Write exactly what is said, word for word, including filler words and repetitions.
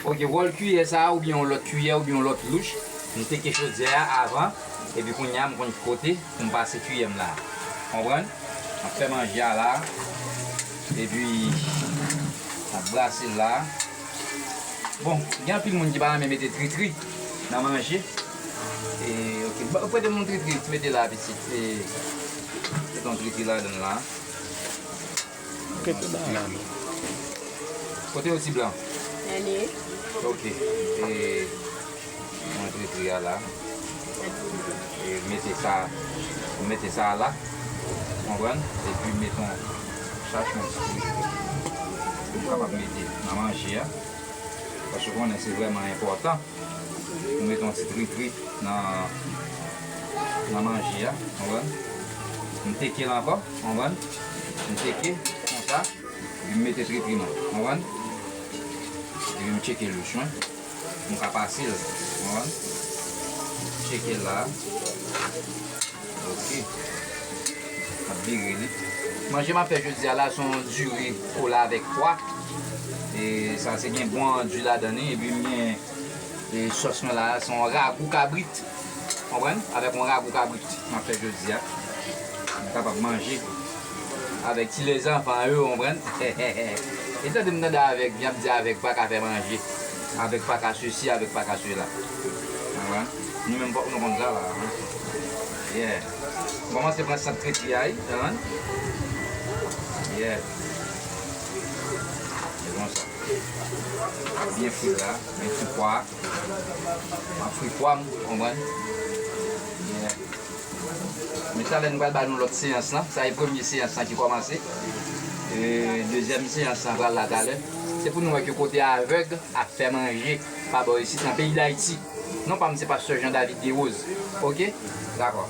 Ok, wòl kiyè sa a, oubyen yon lòt kiyè, oubyen yon lòt louch, m teke chodyè a avan, epi kounye a m konn ki kote pou m pase kiyè m la. Konprann? M ap fè manje a la, epi m ap brase l la. Bon, gen anpil moun ki pa renmen mete tritri nan manje. E, ok, ba, prete m yon tritri, mete la, pitit. E, mete yon tritri ladan l la. Kote w ti blan? Ok. E, mwen tritri a la. E, mete sa, mete sa la. Konprann? Epi mete yon chach yon ti tritri. Pou m kapab mete nan manje a. Paske w konnen se vrèman enpòtan. M mete yon ti tritri nan, nan manje a, konprann? M teke l ankò, konprann? M teke konsa, epi m mete tritri mwen, konprann? Epi m tcheke louch mwen, m ka pase l, konprann? Tcheke l la. Ok. M ap vire li. Manje m ap fè jodi a la, se yon diri kola avèk pwa. E sa se gen bon anji ladan li, epi m gen, e sòs mwen la, se yon ragou kabrit. Konprann? Avèk yon ragou kabrit m ap fè jodi a. M kapab manje avèk ti lèzanfan yo, konprann? E tande m tande avèk, y ap di avèk pa ka fè manje. Avèk pa ka sesi, avèk pa ka sela. Konprann? Nou menm fòk nou konn sa la. Yeah. Kòmanse pran sant tritri a, wi. Konprann? Yeah. Se konsa. Byen fri la, byen fri pwa. M ap fri pwa m, konprann? Yeah. Men talè nou pral ba nou lòt seyans lan. Sa e premye seyans lan ki kòmanse. E dezyèm seyans lan pral la talè. Se pou nou wè ki kote avèg ap fè manje pa bò isit nan peyi Dayiti. Non pa m se pastè Jean David Desroses. Ok? Dakò.